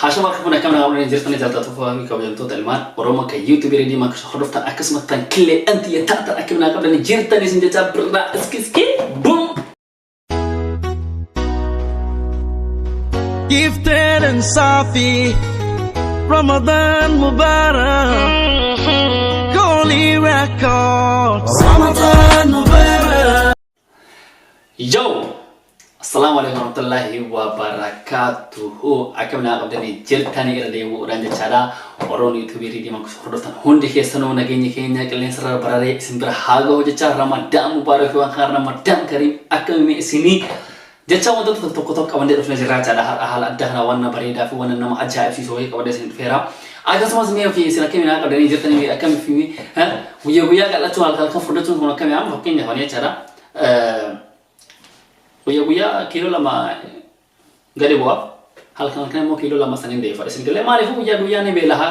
Hashama akka kun akkam nagaa qabdanii jirtanii jaallattoota fi kabajamtoota ilmaan Oromoo kan YouTube reedii maaksa hordoftan akkasuma tan killee dhanti taatan akkam nagaa qabdanii jirtanii isin jechaa birraa iskiskii bum. Gifted and Safi, Ramadan Mubarak, Holy Records. Ramadan Mubarak. Yo! Assalaamu alaikum warahmatullahi wabarakatuhu. Akkam nagaa qabdanii jirtanii irra deebi'uudhaan jechaadha. Warroonni YouTube reedii maaksa hordoftan hundi keessanuu nageenyi keenya qilleensa irra bararee isin bira haa gahu jechaa Ramadaan Mubaarak waan kana Ramadaan Kariim akkamii isinii jecha wantoota tokko tokko tokko qabannee dhufnee jirra jechaadha. Har'a haala addaa kana waan bareedaa fi waan nama ajaa'ibsiisu wayii qabannee isin dhufeera. Akkasumas mee ofii isin akkamii nagaa qabdanii jirtanii akkamii fi guyyaa guyyaa qal'achuun halkan halkan furdachuun kun akkamii amma fakkeenyaaf ani jechaadha. Guyyaa guyyaa kiiloo 2 gadi bu'a. Halkan halkan immoo kiiloo 2 saniin deeffadha. Isin galee maaliif guyyaa guyyaa ni beelaha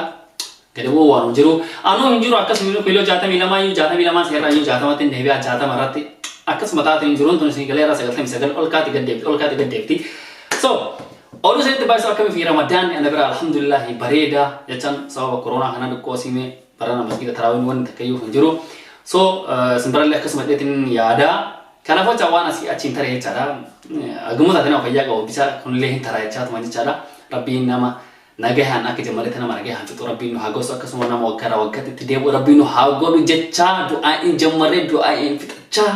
gadi bu'uu waan hin jiru. Anuu hin jiru akkasuma kiiloo 62 iyyuu 62 seerraa iyyuu 60tti hin deebi'a 60 irratti akkasuma taate hin jiruun tun isin galee irraa 99 ol kaati gad deebiti ol kaati gad deebiti. So oduu isinitti baay'isu akkamii fi ramadaanni ana bira alhamdulillahi bareeda jechaan sababa koronaa kana xiqqoo simee barana masgiida taraawiin wanni takka iyyuu hin jiru. So isin birallee akkasuma jedheetiin yaada. Kanaafuu jecha waan asii achi hin tare jechaadha. Hagummaa taate nama fayyaa qabu bisa kunillee hin tara jechaatuma jechaadha. Rabbiin nama nagahaan akka jammaretti nama nagahaan fixu rabbiin nu haa gosu akkasuma nama waggaarraa waggaatti itti deebi'u rabbiin nu haa godhu jechaa du'aa hin jammarree du'aa hin fixachaa.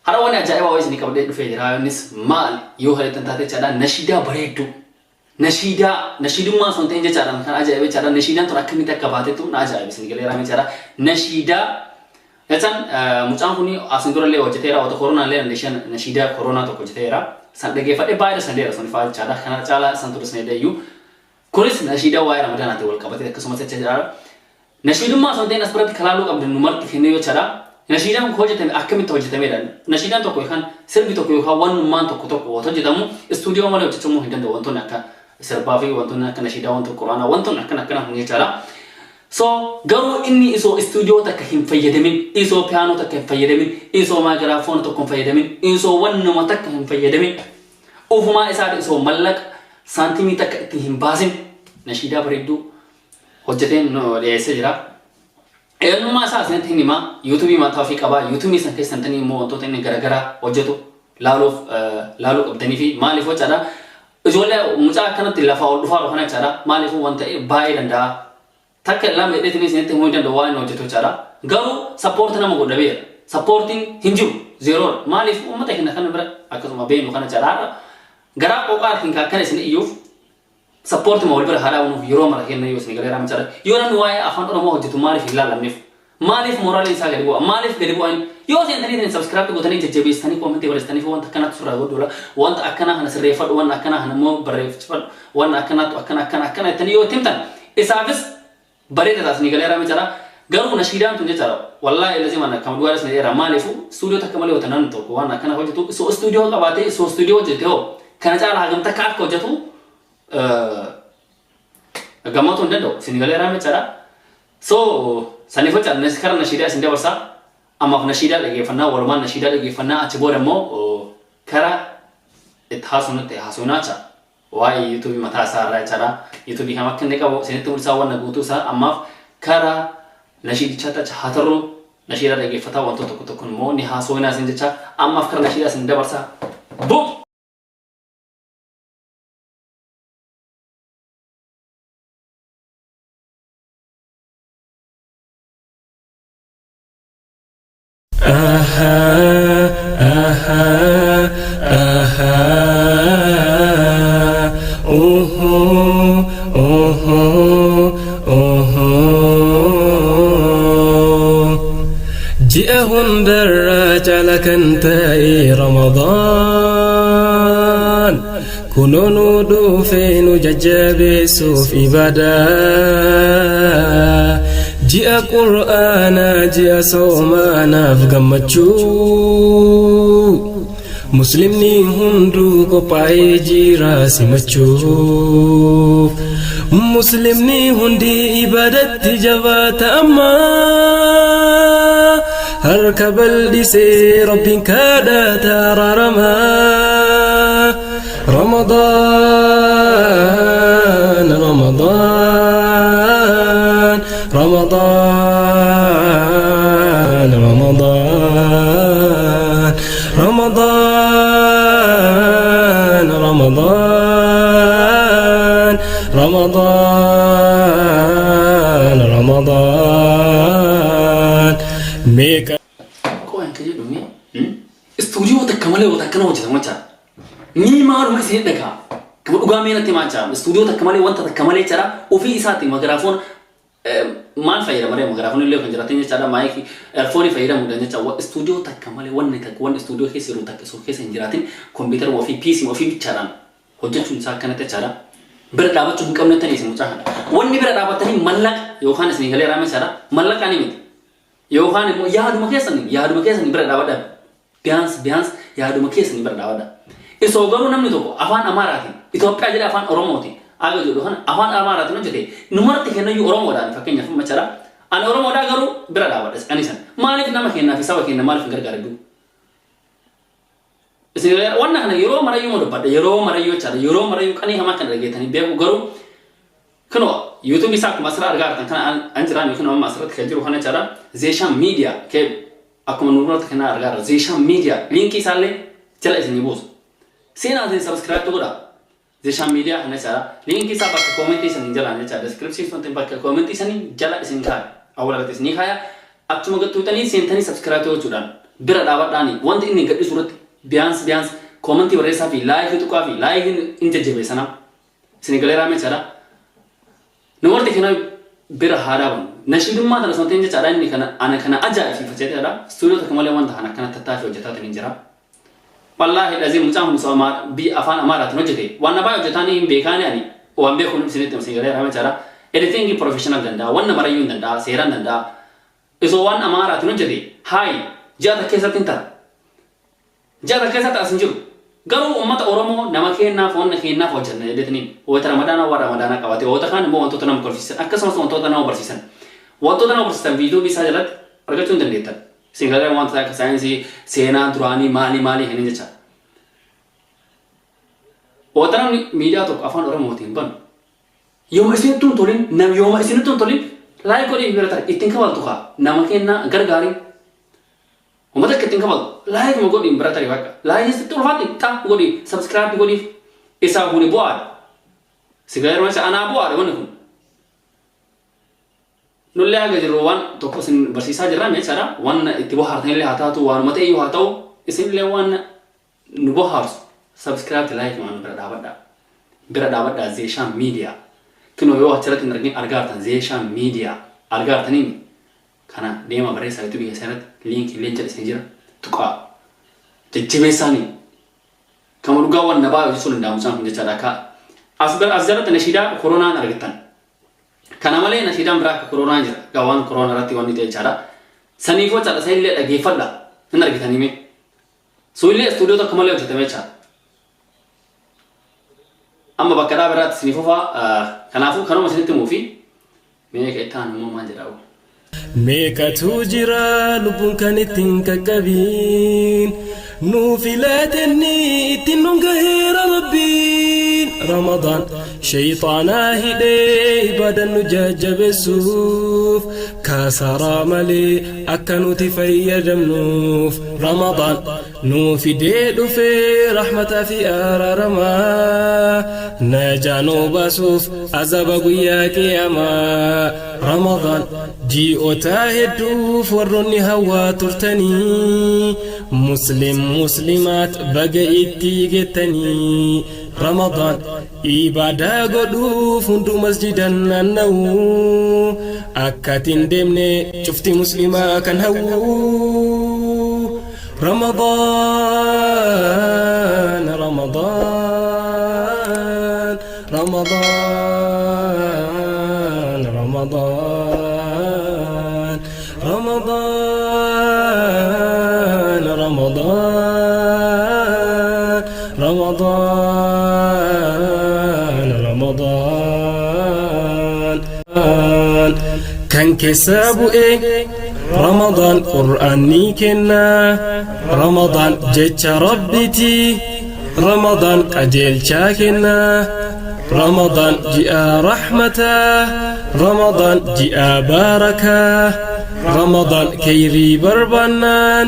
Har'a wanni ajaa'ibaa wayii isinii qabadhee dhufee jira. Innis maali yoo haleettan taate jechaadha nashiidaa bareedduu. Nashiidaa nashiidummaa osoo hin ta'in jechaadha kan ajaa'iba jechaadha. Nashiidaan tun akkamitti akka baatetu na ajaa'iba isin galeeraa jechaadha. Nashiidaa jechaan mucaan kun asin durallee hojjeteera otoo koronaa illee nashiidaa koronaa tokko hojjeteera. San dhageeffadhee baay'ee san dheera sun fa'aa jechaadha. Kana caalaa san ture san iyyuu. Kunis nashiidaa waa'ee ramadaanaatti wal qabatee akkasumas jechaadha. Nashiidummaa osoo hin ta'in as biratti kalaaluu qabdu nu marti kennee jechaadha. Nashiidaan kun hojjetame akkamitti hojjetameedha. Nashiidaan tokko yookaan sirbi tokko yookaan wannummaan tokko tokko wanta hojjetamu istuudiyoo malee hojjetamuu hin danda'u wantoonni akka sirbaa fi wantoonni akka nashiidaa wantoota quraanaa wantoonni akkana akkana kun jechaadha. So garuu inni isoo istuudiyoo takka hin fayyadamin, isoo piyaanoo takka hin fayyadamin, isoo maayikiraafoona tokko hin fayyadamin, isoo wannuma takka hin fayyadamin ofumaa isaati isoo mallaqa saantimii takka itti hin baasin nashiidaa bareedduu hojjeteen nu dhiyeessee jira. Eenyummaa isaa isinitti hin himaa. Yuutuubii mataa ofii qaba. Yuutuubii san keessa seentanii immoo wantoota inni garaagaraa hojjetu laaluuf laaluu qabdanii fi maaliif jechaadha. Ijoollee mucaa akkanatti lafaa ol dhufaa kana jechaadha. Maaliif wanta baay'ee danda'a. Takka lama jedheetiin isinitti himuu hin danda'u waan inni hojjetu jechaadha. Garuu sappoorti nama godha beera. Sappoortiin hin jiru. Zeeroodha. Maaliif uummata keenya kana bira akkasuma beeknu kana jechaadha. Garaa qooqaatiin kan akkana isin iyyuuf Sappoortima wal bira haa dhaabnuuf yeroo mara kenna yoo isin galeeraa michaadha. Yoo namni waa'ee afaan Oromoo hojjetu maaliif hin laallamneef? Maaliif mooraaliin isaa gadi bu'a? Maaliif gadi bu'a inni? Yoo seentanii isin subscribe gootanii jajjabeessitanii koomentii barreessitanii fi wanta akkanaatu sirraa godhu wanta akkanaa kana sirreeffadhu wanta akkanaa kana immoo barreeffadhu wanta akkanaatu akkana akkana akkana jettanii yoo itti himtan isaafis bareeda taas ni galeeraa michaadha. Garuu nashiidaan tun jechaadha. Wallaahi lazima akkama dhugaa isni dheeraa maaliifu istuudiyoo takka malee wanta namni tokko waan akkana hojjetu isoo istuudiyoo qabaatee isoo istuudiyoo hojjete hoo kana caala hagam takka akka hojjetu gammachuu hin danda'u. Isin galeeraa michaadha. So saniif jecha kara nashiidaa isin dabarsaa. Ammaaf nashiidaa dhageeffannaa walumaan nashiidaa dhageeffannaa achi booda immoo kara itti haasofnutti haasofnaa jecha. Waa'ee yuutuubii mataa isaa irraa jechaadha. Yuutuubii kam akka inni qabu isinitti mul'isaa wanna guutuu isaa ammaaf kara nashiidichaatti achi haa tarru nashiidaa dhageeffataa wantoota tokko tokko immoo ni haasofnaa isin jecha ammaaf kara nashiidaa isin dabarsaa. Boom! Ji'a hundarraa caala kan ta'e Ramadaan kunoo nu dhufee nu jajjabeessuuf ibadaa ji'a qur'aanaa ji'a soomaanaaf gammachuu muslimni hunduu qophaa'ee jira simachuuf muslimni hundi ibaadatti jabaata ammaa harka bal'isee rabbiin kadhata araaramaa. رمضان Ramadaan, Ramadaan, Ramadaan, Ramadaan, Ramadaan, Ramadaan, Ramadaan. Meeqa Qo'an kan jedhu mee istuudiyoo takka malee wanta akkana hojjetamu jechaadha. Ni maaluma isin dhagaa. Kama dhugaa mee natti himaa jechaadha. Istuudiyoo takka malee, wanta takka malee jechaadha. Ofii isaatti magiraafoon maal fayyadama ree? Magiraafoon illee kan jiraatin jechaadha. Maayikii eerfoonii fayyadamuudhaan jecha istuudiyoo takka malee, wanni takka, wanni istuudiyoo keessa jiru takka osoo keessa hin jiraatin, kompiitara ofii, PC ofii bichaadhaan hojjechuun isaa akkanatti jechaadha. Bira dhaabachuu hin qabne tanii isin mucaa kana. Wanni bira dhaabatanii mallaqa yookaan isin galee raame jechaadha. Mallaqa ni miti. Yookaan immoo yaaduma keessanii bira dhaabadha. Biyaans biyaans yaaduma keessanii bira dhaabadha. Isoo garuu namni tokko afaan Amaaraatiin Itoophiyaa jedhee afaan Oromootiin aga jedhu kana afaan Amaaraatiin hojjete, numarti kennayyuu Oromoodhaan, fakkeenyaaf machaadha. Ani Oromoodhaa garuu bira dhaabadha ani san. Maaliif nama kennaa fi saba keenya maaliif hin gargaaru? Isin wanna kana yeroo marayyuu ma dubbadha, yeroo marayyuu jechaadha, yeroo marayyuu qanii hamaa kana dhageetanii beeku. Garuu kunoo YouTube isaa akkuma asirraa argaa jirtan kana an jiraan yookiin amma asirratti kan jiru kana jechaadha. Zeeshaan Miidiyaa kee akkuma nurratti kana argaa jirra. Zeeshaan Miidiyaa liinkii isaallee jala isinii buusu. Seenaa isin subscribe godha. Zeeshaan Miidiyaa kana jechaadha. Liinkii isaa bakka koomentii isanii jalaan jechaadha. Description sun bakka koomentii isanii jala isin kaaya. Awwaala irratti isinii kaaya. Achuma gattuutanii seentanii subscribe gochuudhaan bira dhaabadhaani wanti inni gadhiisu irratti biyaans biyaans koomentii barreessaa fi laayikii tuqaa fi laayikii hin jajjabeessanaa. Isin galeeraa jechaadha. Namoonni kana bira haa dhaabannu. Nashiidummaa tana osoo hin ta'in jechaadha, inni kana ana kana ajaa'ibsiifatee jechaadha. Istuudiyoo tokko malee wanta kana akkana tattaaffii hojjetaa hin jira. Wallaahi dhazii mucaan kun osoo biyya afaan Amaaraatiin hojjete waan na baay'ee hojjetaa ni hin beekaani, ani waan beekuun isinitti isin galeeraa jechaadha. Editing professional danda'a, wanna marayyuu hin danda'a, seeraan danda'a. Osoo waan Amaaraatiin hojjete haayi ji'a takka keessatti hin tara. Ji'a takka keessatti as hin jiru. Garuu uummata Oromoo nama keennaaf, wanna keennaaf hojjenna jedhetaniin wayita Ramadaanaa waan Ramadaanaa qabate, wayita kaan immoo wantoota nama kolfisiisan, akkasumas wantoota nama barsiisan. Wantoota nama barsiisan viidiyoo isaa jalatti argachuu hin dandeettan. Isin galee wantoota akka saayinsii, seenaa duraanii, maalii maalii hin jecha. Wayita namni miidiyaa tokko afaan Oromootiin banu, yooma isinittuu hin tolin, nam yooma isinittuu hin tolin, like godhii bira tare ittiin kabaltu kaa nama kennaa gargaarii. Uummata akka ittiin kabaltu like ma godhiin bira tare bakka. Like sitti ulfaatti xa godhii subscribe godhiif, isaa kuni bu'aadha. Si galee isa anaa bu'aadha wanni kun. Nullee haga jirru waan tokko isin barsiisaa jirra jechaadha. Waan itti bohaartanillee haa taatu, waanuma ta'e iyyuu haa ta'u, isinillee waan nu bohaarsu subscribe, like waan bira dhaabadha. Bira dhaabadha Zeeshaan Miidiyaa. Kinoo yoo achirratti hin argin argaa jirtan, Zeeshaan Miidiyaa argaa jirtaniin kana deema barreessaa YouTube keessan irratti liinkii illee jala isin jira tuqaa. Jajjabeessaanii kama dhugaa waan na baay'ee hojjechuu danda'amu isaan kun jechaadha. Akka as jalatti nashiidaa koronaan argattan. Kana malee nashiidaan biraa akka koronaa jira. Egaa waan koronaa irratti wanni ta'e jechaadha. Saniifuu jechaadha, sanillee dhageeffadha. Hin argitanii mee. Sunillee istuudiyoo tokko malee hojjetame jechaadha. Amma bakka dhaaba irraatti isinii fufaa. Kanaafuu kanuma isinitti himuu fi mee ka itti aanu immoo maal jedhaa? Meeqatu jira lubbuun kan ittiin qaqqabiin, nuu filatenni ittiin nun gaheera Rabbiin. Ramadaan shayxaanaa hidhee ibaadan nu jajjabeessuuf, kasaraa malee akka nuti fayyadamnuuf. Ramadaan nuu fidee dhufee rahmataa fi araaramaa, najaa nuu baasuuf azaba guyyaa qiyaamaa. Ramadaan ji'oota hedduuf warroonni hawaa turtanii, muslim muslimaat baga itti gettanii. Ramadaan ibaadaa godhuuf hunduu masjidan naanna'u, akkatiin deemne cufti muslimaa kan hawwu. Ramadaan, Ramadaan, Ramadaan, Ramadaan, Ramadaan, Ramadaan, Ramadaan, Ramadaan. Kan keessa bu'e Ramadaan Qur'aanni kennaa, Ramadaan jecha Rabbiiti, Ramadaan qajeelchaa kennaa. Ramadaan ji'a rahmataa, Ramadaan ji'a baarakaa, Ramadaan khayrii barbaannaan,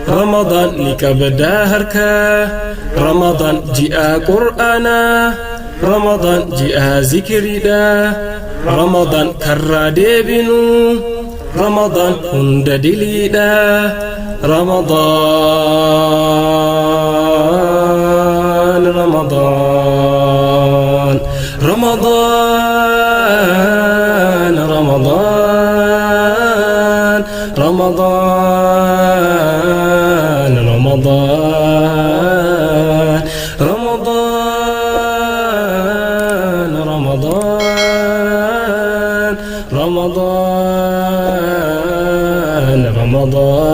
Ramadaan ni qabdaa harkaa, Ramadaan ji'a qur'aanaa, Ramadaan ji'a zikriidhaa, Ramadaan karraa deebinuu, Ramadaan hunda diliidhaa, Ramadaan, Ramadaan, Ramadaan, Ramadaan, Ramadaan, Ramadaan, Ramadaan, Ramadaan, Ramadaan, Ramadaan.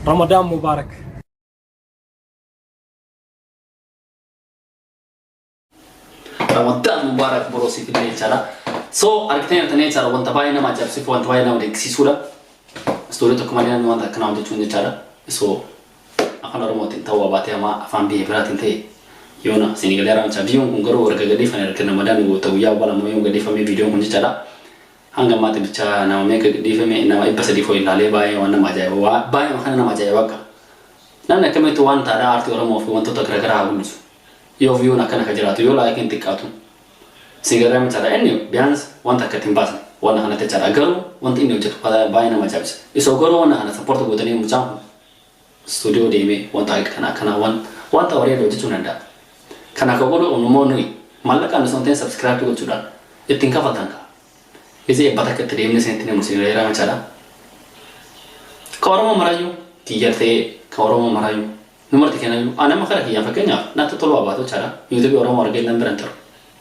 Ramadan Mubarak. Ramadaan Mubaarak boroo siif illee jechaadha. So argitanii argitanii jechaadha, wanta baay'ee nama ajaa'ibsiisu, wanta baay'ee nama dinqisiisuudha. Istoolii tokko malee namni wanta akkanaa hojjechuun jechaadha. So afaan Oromootiin ta'uu baatee hamaa afaan biyya biraatiin ta'e yoona Senegalee haramchaa biyyoon kun garuu erga gadhiifame, erga Ramadaan guuta guyyaa awwaala immoo yoo gadhiifame viidiyoon kun jechaadha. Hanga ammaatti bichaa nama meeqa gadhiifame? Nama 300 foyi ilaalee. Baay'ee waan nama ajaa'iba, baay'ee kana nama ajaa'iba akka. Namni akkamitti waan taadhaa aartii Oromoo fi wantoota garaagaraa haa guddisu. Yoo viewn akkana ka jiraatu, yoo likeiin xiqqaatu. Senegalee jechaadha, inni biyaans wanta akka ittiin baasne waan kanatti jechaadha, garuu wanti inni hojjetu baay'ee nama ajaa'ibsa. Isoo garuu waan kana support gootanii mucaan kun istuudiyoo deemee wanta akkana akkanaa wanta bareedu hojjechuu danda'a. Kana akka godhu immoo nuyi maallaqaan osoo hin ta'in subscribe gochuudhaan ittiin kafaltan ka'a. Gisee eebba takka itti deemnee isinitti himu isin reeraa jechaadha. Ka Oromoo marayyuu kiyyar ta'ee, ka Oromoo marayyuu numarti kennayyuu anama kara kiyyaan fakkeenyaaf natti toluu abaatu jechaadha. YouTubeii Oromoo argee nan biran taru.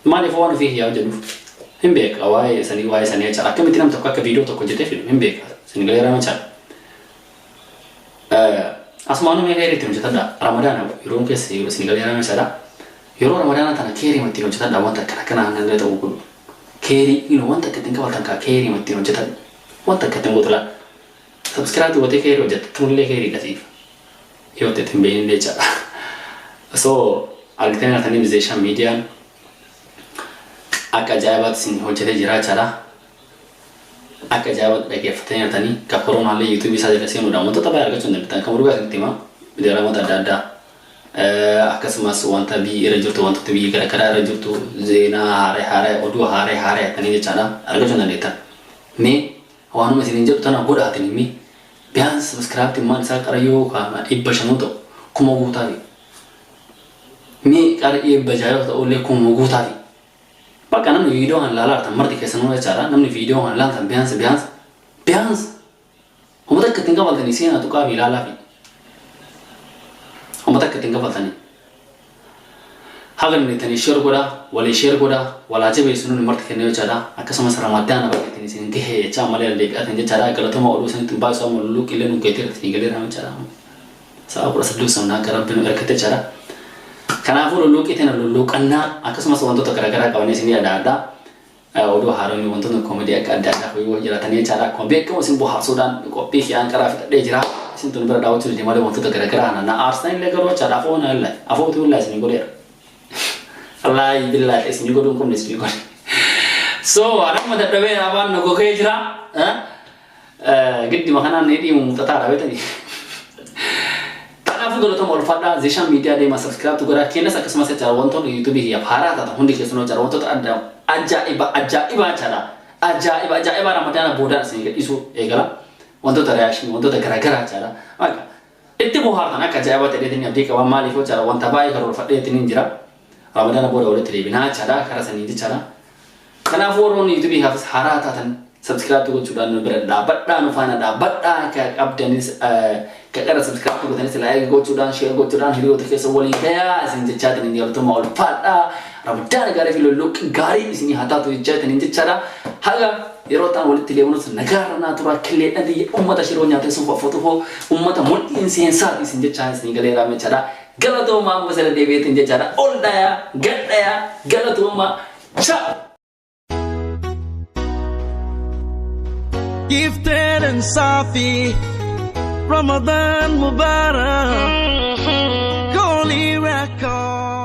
Maaliif? Waan ofii kiyyaa hojjedhuuf hin beeka waa'ee sanii jechaadha. Akkamitti nam tokko akka viidiyoo tokko hojjetee fidu hin beeka. Isin galeeraa jechaadha. Asumaanuu meeqa ittiin hojjetadha. Ramadaana yeroo keessa yeroo isin galeeraa jechaadha. Yeroo Ramadaana tana keerii ittiin hojjetadha, wanta akkana akkanaa nan ta'uu godhu. Keerii wanta akka ittiin qabaltan kaa keerii ittiin hojjetadha. Wanta akka ittiin godhu. Subscribe gootee keerii hojjetta, tunillee keerii dhasiif. Yoo ta'e ittiin beeyin jechaadha. So argitanii argitanii Vizeeshaan miidiyaan akka ajaa'ibaatti isin hojjetee jira jechaadha. Akka ajaa'ibaatti dhaggeeffatanii argitanii kan koronaallee YouTubeii isaa jala seenuudhaan wantoota baay'ee argachuu hin dandeettan. Kan dhugaa isinitti himaa, diraamota adda addaa, akkasumas wanta biyyi irra jirtu, wantoota biyyi garaagaraa irra jirtu, zeenaa haaraa haaraa, oduu haaraa haaraa jettanii jechaadha argachuu hin dandeettan. Mee waanuma isiniin jedhu tana godhaatin mee biyaans subscribe maal isaa qarayyoo kaama 500 ta'u 1000 guutaafi. Mee qara 600 yoo ta'ullee 1000 guutaafi. Bakka namni viidiyoo kan ilaalaa jirtan marti keessanuu jechaadha. Namni viidiyoo kan ilaaltan biyaans biyaans biyaans uummata akka ittiin qabaltanii seenaa tuqaa fi ilaalaa fi uummata akka ittiin qabaltanii. Haga dandeettanii share godhaa, walii share godhaa, walaa jabeessu nuni marti kennee jechaadha. Akkasumas Ramadaana bakka ittiin isin gahee jechaa malee deebi'atan jechaadha. Galatoma, oduu isinitti hin baay'isu, amma lulluu qillee nu geetee irratti galeera jechaadha. Sa'a 18 somnaa akka rabbi nu ergate jechaadha. Kanaafuu lulluuqii tana lulluuqannaa, akkasumas wantoota garaagaraa qabanii isinii adda addaa oduu haaromii, wantoota koomedii akka adda addaa yoo jiraatanii jechaadha. Akkuma beekamu isin bohaarsuudhaan qophii kiyaan karaa fixadhee jira. Isin tun bira daawwachuu dide malee wantoota garaagaraa na aarsan illee garuu jechaadha. Afoo na illaa afootu illaa isinii godheera. Wallaahi billaahi isinii godhuun kun isinii godhe. So anamma dadhabee afaan na gogee jira. Giddima kanaan ni dhiimu muuxataadha beetanii. Kanaafuu galatoma, ulfaadhaa. Zeeshaan miidiyaa deemaa subscribe godhaa kennas, akkasumas jechaadha wantoonni YouTubeii kiyyaaf haaraa taatan hundi keessanuu jechaadha wantoota adda ajaa'iba ajaa'ibaa jechaadha. Ajaa'iba ajaa'ibaa Ramadaana boodaan isin gadhiisuu eegala. Wantoota reaction, wantoota garaagaraa jechaadha. Akka itti bohaartan akka ajaa'ibaa ta'eetiin abdii qaba, maaliif jechaadha wanta baay'ee karoorfadheetiin hin jira. Ramadaana booda walitti deebinaa jechaadha karaa sanii jechaadha. Kanaafuu warroonni YouTubeii haafis haaraa taatan subscribe gochuudhaan nu bira dhaabbadhaa, nu faana dhaabbadhaa, akka qabdanis ka qara subscribe gootanis like gochuudhaan, share gochuudhaan hiriyoota keessa waliin gayaa isin jechaatiin hin galatoma, ulfaadhaa. Ramadaana gaarii fi lulluqqi gaarii isinii haa taatu jechaatiin hin jechaadha. Haga yeroo ta'an walitti deemuunis nagaarra naa turaa, killeedhaan biyya uummata shiroo nyaatee sun faffatu hoo uummata mul'iin seensaati isin jechaa isinii galeeraa jechaadha. Galatoomaa, amma sana deebi'eetiin jechaadha. Ol dhayaa gad dhayaa, galatoomaa. Ciao! Gifted and Safi, Ramadan Mubarak, Holy Record.